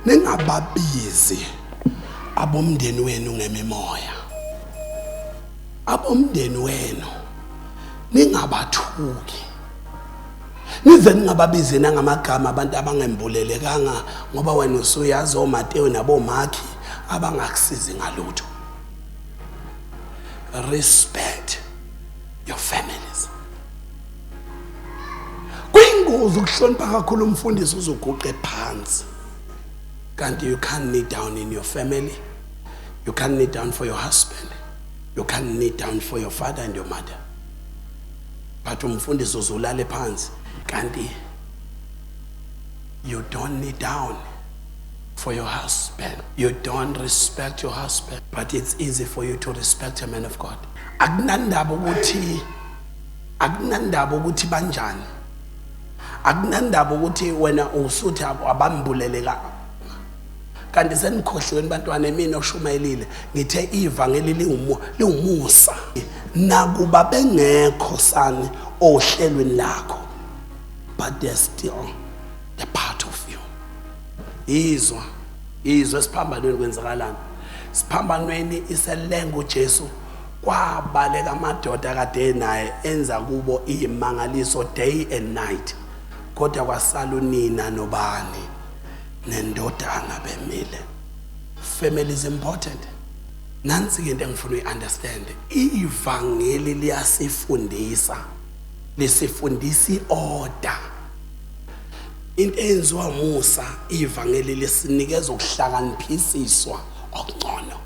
Ningababizi abomndeni wenu ngemimoya. Abomndeni wenu ningabathuki. Nize ningababizi nangamagama abantu abangembulelekanga, ngoba wena usuyazi oMateyu naboMakhi abangakusizi ngalutho. Respect your families. Kuyingozi ukuhlonipha kakhulu umfundisi uzoguqe phansi, kanti you can't kneel down in your family, you can't kneel down for your husband, you can't kneel down for your father and your mother, but umfundisi uzolale phansi, kanti you don't kneel down for your husband. You don't respect your husband, but it's easy for you to respect a man of God. Akunandaba ukuthi banjani, akunandaba ukuthi wena usuthi abambuleleka, kanti senikhohliweni bantwana. Emini oshumayelile ngithe ivangeli liwumusa, nakuba bengekho sani ohlelweni lakho, but they're still the part of you. Izwa, izwa, esiphambanweni kwenzakalani? Siphambanweni iselenga uJesu, kwabaleka amadoda kade naye enza kubo imangaliso day and night, kodwa kwasala unina nobani nendodana bemile. Family is important. Nansi ke into engifuna uyi-understand: ivangeli liyasifundisa, lisifundisa i-order. Into eyenziwa umusa, ivangeli lisinikeza ukuhlakaniphisiswa okungcono.